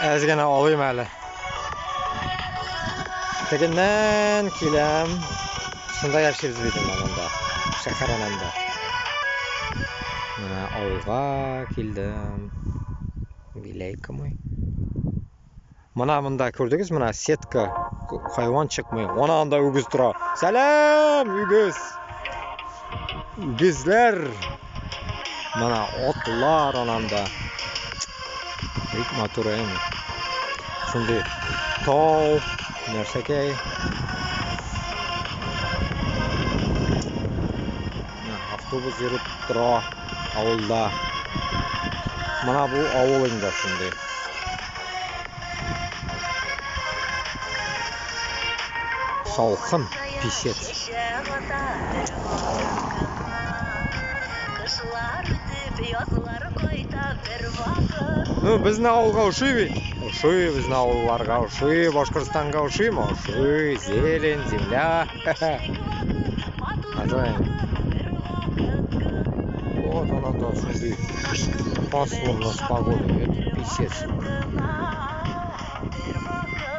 Әз генә алыйм әле. Тегеннән киләм. Шунда яшибез бит инде монда. Шәһәр ананда. Менә авылга килдем. Вилейка мой. Мына монда күрдегез, менә сетка хайван чыкмый. Ана анда үгез тора. Сәлам, үгез. Үгезләр. Менә атлар ананда. Бик матур әйме. Шундый тау, нәрсәкәй. Менә автобус йөреп тора авылда. Менә бу авыл инде шундый. Салкын, писец. Ну, безне авылга ошый бит. Ошый безне авылларга, ошый, Башкортстанга ошыймы? Ошый, зелень, земля. Вот она да, шундый пасмурно с погодой. Это писец.